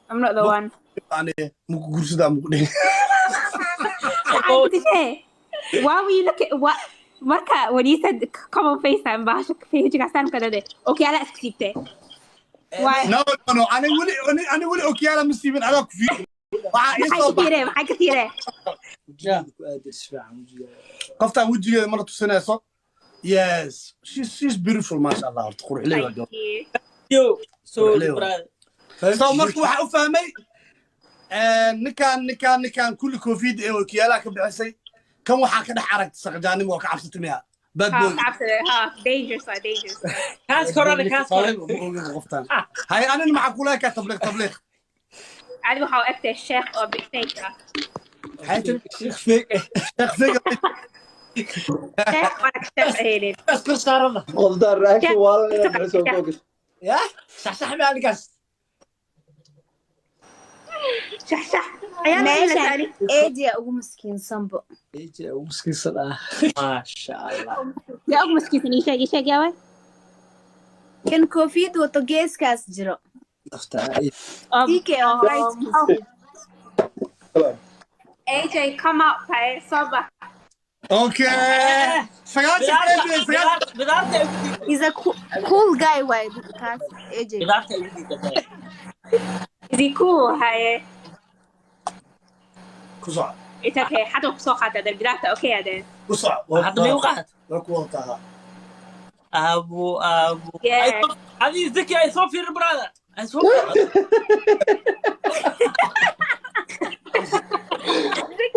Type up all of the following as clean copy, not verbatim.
I'm not the one. Ani muku guursadaa muku dhihin. Why were you looking? What? Marka, when you said come on FaceTime, bahasha wejigaasaan ka dade. Okay, ala isku siibtay. Why? No, no, no, ani weli ani weli okiyaala ma siibin, adaa ku fiiri. Waxaa ii Maxay soo ka tiiree? Maxay ka tiiree? Wejigeeda ku aadis fiican wejigeeda. Qoftaan wejigeeda mana tusinayso. Yes, she's beautiful, maasha Allah. Horta quruxley waa Thank gabadh. you. Yo, sorry, Quruxley waa. brother. So marka waxaa u fahmay ninkaan kulli koofiyadda ee okiyaalaha ka bixisay, kan waxaa ka dhex aragtay saqjaanimo, waa ka cabsatay miya? Bad Ha, boy. ka cabsaday. Ha, dangerous waa dangerous. Kaas korane, kaas korane. Ma ogin qoftaan. Hay, anina maxaa kula ekaa? Tabliiq, tabliiq. Adi waxaa u egtahay sheekh oo big fake ah. Maxay tiri? Sheekh fake eh. Sheekh fake. Sheekh waana ka sheekh ahaynin. Kaas kor saarana. Qoftaan reaction waalan inaad bixiso focus. Ya sax sax miyaa ninkaas? Shax shax. Ayaa la Meeshan tani. Eedia ugu miskiinsanbo. AJ ugu miskiinsan ah, maasha Allah. Yaa ugu maskiinsan? Ii sheeg, ii sheeg, yaa waay. Kan koofiyad wato geeskaas jiro. Nafta. Oh, DK on right. AJ, come up, hey, soo bax. Okay, 9 AJ, 9. Bidaarta ay ugu diiday. He's a cool guy waay kaas AJ. Bidaarta ay ugu diiday. Is he cool, haye? Ku soco. It's okay. Hadda ku soo qaata adeer bidaarta, okay adeer. Ku soco. Hadda may u qaad? Waa ku wadataa. Abu, abu. Yeah. Adi Zaki ay soo fiirin, brother. Ay soo fiirin.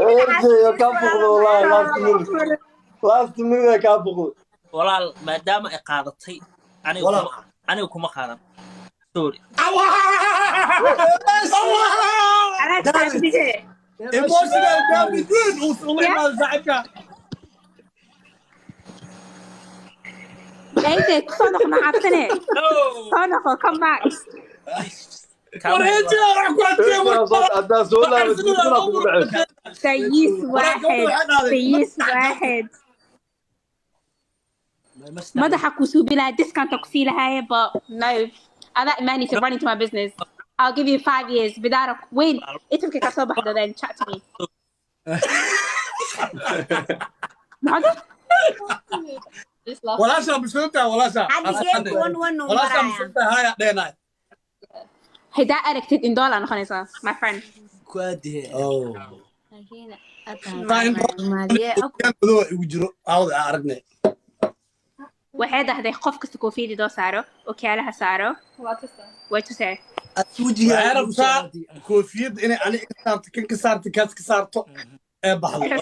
AJ kaa fuqdo wallahi, last minute, last minute kaa fuqdo. Walaal, maadaama ay qaadatay, aniga Walaal. kuma, aniga kuma qaadan. Sorry. Anaa taabtay. Emotional damage weyn uu ula imaado saaxiibka. AJ, ku soo noqo, ma cabsane. No. Soo noqo, come back. War AJ wax ku adkeey. Haddaa soo laabatid kuna kugu dhaceyso. Sayis Gabadhu waaxid. waxay dhahday, Sayis waaxid. Madaxa ku suubi lahaa, discount ku sii lahaaye, but no. Adaa imaanaysa, run into my business. I'll give you 5 years. Bidaara weyn. Itimka ka soo baxda, then chat to me. Maxaa? Walaasha bisoontaa, walaasha. Hadda geemka 1-1 uu Walaasha maraya. bisoontaa, haya dheenaay. Hadaa aragtid indoola noqonaysaa, my friend. Ku aadihe. Laakiin Taa madow igu jiro aawada aan aragnay. Waxay dhahday qof kasta koofiyadii doo saaro, okyaalaha saaro, way tusee. Wejigeeda Waxay ugu soo rabtaa aadiye. koofiyadda inay aniga ka saarto, kan ka saarto, kaas ka saarto, ee baxdo.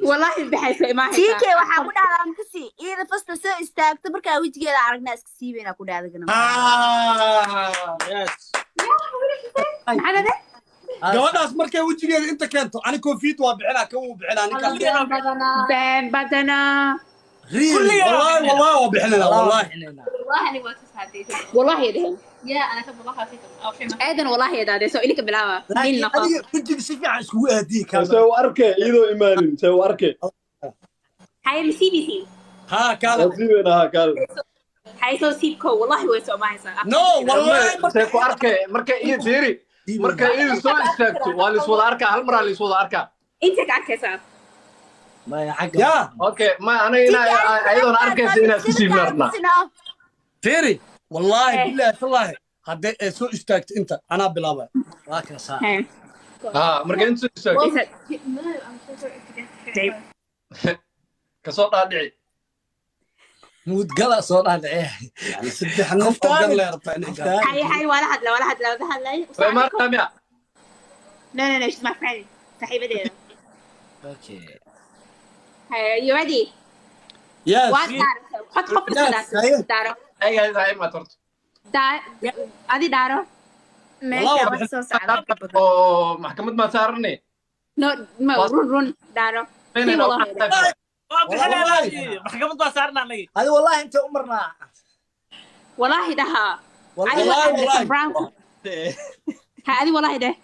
Wallahi baxayso TK imaahaysaa. Waxaa ku dhahdaa makasi iyada fasta soo istaagto, markaa wejigeeda aragnaa iska siibayna ku dhahda gana. Ah. Yes. Maxaa dhahday? Gabadhaas markay wejigeeda inta keento, ani koofiyad waa bixinaa, kan wuu bixinaa ninkaas. Been badanaa. Really? Kulligaa. Wallahi, wallahi waa bixinayna, wallahi. Wallahi dhehen aadan, wallahi dhahday soo ilinka bilaaba nin laakiin noqo. Adiga wejiga si fiican iskugu aadiye See kaamera. u arkay iyadoo imaanin, see u arkay. Haye, ma CBC? Haa, kaala. Waa sii weyn ahaa kaal. Haye, soo siibko, wallahi way soo imaahaysaa. No, wallahi. See ku arkay markay iyo fiiri, markay iyadu soo istaagto waa la iswada arkaa, hal maraa la iswada arkaa. Inta ka arkaysaa. Maya, xagga. Ya. Okay, ma aniga inaa ayadoona arkaysa inaa isku siibna rabnaa. Fiiri, wallahi, Eh. billahi, tallahi, hadday ay soo istaagto inta anaa bilaabay. Waa kaasaa. Haye. Ha, markay inta soo istaagto. Kasoo dhaadhici. Muudgala soo dhaadhicee. Yani saddex nin oo gar lay rabtaa inay gaarto. Haye, haye, waa la hadla, waa la hadla, waa la hadlay. Way maartaa miya? No, no, no, she's my friend, saaxiibadeeda. Okay. Haye, you ready? Yes. Waa daaro qod qof kasta. Yes, haye. Daaro. Ayaga haysa imaad horta. Adi daaro. Meesha wax soo socda ka badan. Oo maxkamad maa saaranay? No, ma run run daaro. Sii wallahi. Waa bixinaa. Wallahi. Maxkamad baa saarnaa anaga. Adi wallahi inta u marnaa. Wallahi dhaha. Adi. Wallahi, Wallahi wallahi. Brown ha, adi wallahi dheh.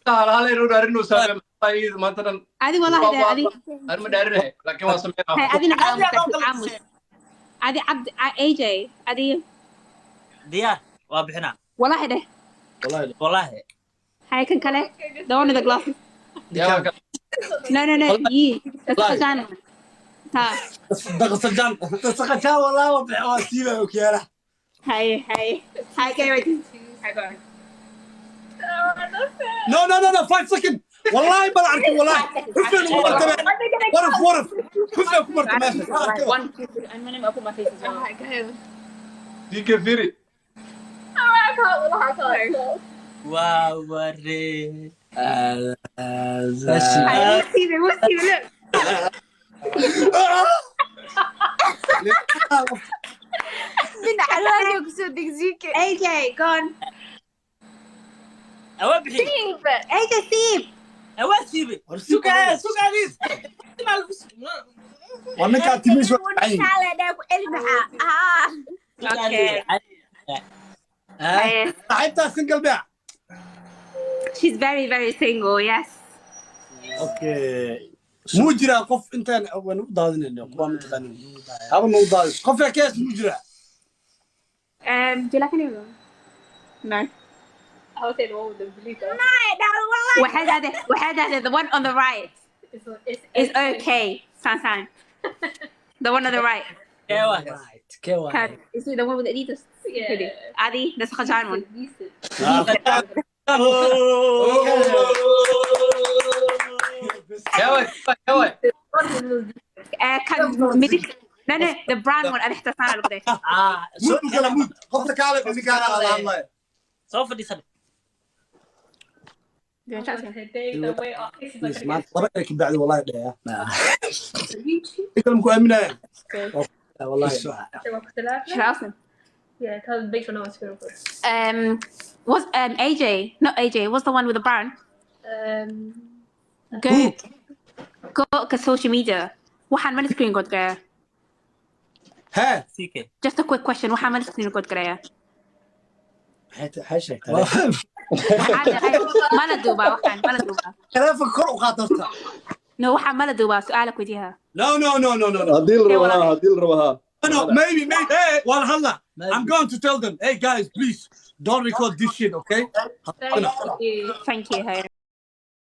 Hal hal inuu dhaarin uu saamay maanta dhan. Adi wallahi dheh adi. Aan ma dhaarinahay, laakiin waan sameynaa. Hay, adina. Adi aa noo aamus, adi cabdi, AJ, adi. Diyaar, waa bixinaa. Wallahi dheh. Wallahi. Wallaahi. Hay, kan kale, the one with the glasses. Yaa ka No, you, the saqajaan one. Ha. Daqasajaan. Daqasajaan wallahi waa bixi, waa siibaya okiyaalaha. Hay, hay, hay, get ready. Hay, go on. No, 5 second. Wallahi bal arkin, wallahi. Xufeen ugu martay. Waraf, waraf. Xufeen ku martay meesha. Right, one, two, three. I'm gonna open my face as well. DK fiiri. Waa waree. Hi, we'll see them, we'll see them, look. Dhinaca alwaanka kusoo degsiinka. AJ, go on. Awaa bixi. AJ, siib. Awaa siibe. War siib. Sugaa, sugaadiis. Waa ninkaa timiis waa cayin. Kaale dheh ku celi maxaa. Ah. Okay. Hi. Saaxiibtaa single beec. She's very, very single, yes. Okay. Muu jiraa qof intaan waan u daadinayno kuwaa mataqaanin haba nagu daadis qof yaa kees muu jiraa? Do you like any of them? No. I would say the one with the blue glasses. Waxay dhahday the one on the right is okay. San san. The one on the right. Ewa. Kee waay? Kan, is it the one with the Adidas Yeah. hoodie? Adi, the saqajaan one. Decent. Yaa waay, yaa waay. Kan midig. No, the brown one. Adi xitaa saan lagu dhahay. Ah, Muud u gala, muud qofta kaale ninkaana ala hadlaya. Soo fadhiisan. Do you want to chat to him? Today, the way our faces are gonna Maanta laba erey kabacdi wallahi dhaya ninka ku aaminaya. Wallahi. get. Should I ask him? Yeah, tell them, make sure no one's screen record. Was AJ, not AJ, what's the one with the brown? Go go social media. Waxaan mana screen record gareeya? Hee. CK. Just a quick question. Waxaan mana screen record gareeya? Maxay sheegtaa? Waxaan dhahay mala duubaa, waxaan mala duubaa? Taleefanka kor u qaad horta. No, waxaan mala duubaa, su'aala ku weydiiyaa. No. Haddii la rabo haa, haddii la rabo haa. No, maybe. Hey, well, halla. I'm going to tell them, "Hey guys, please don't record this shit, okay?" Thank you. Thank you, hey.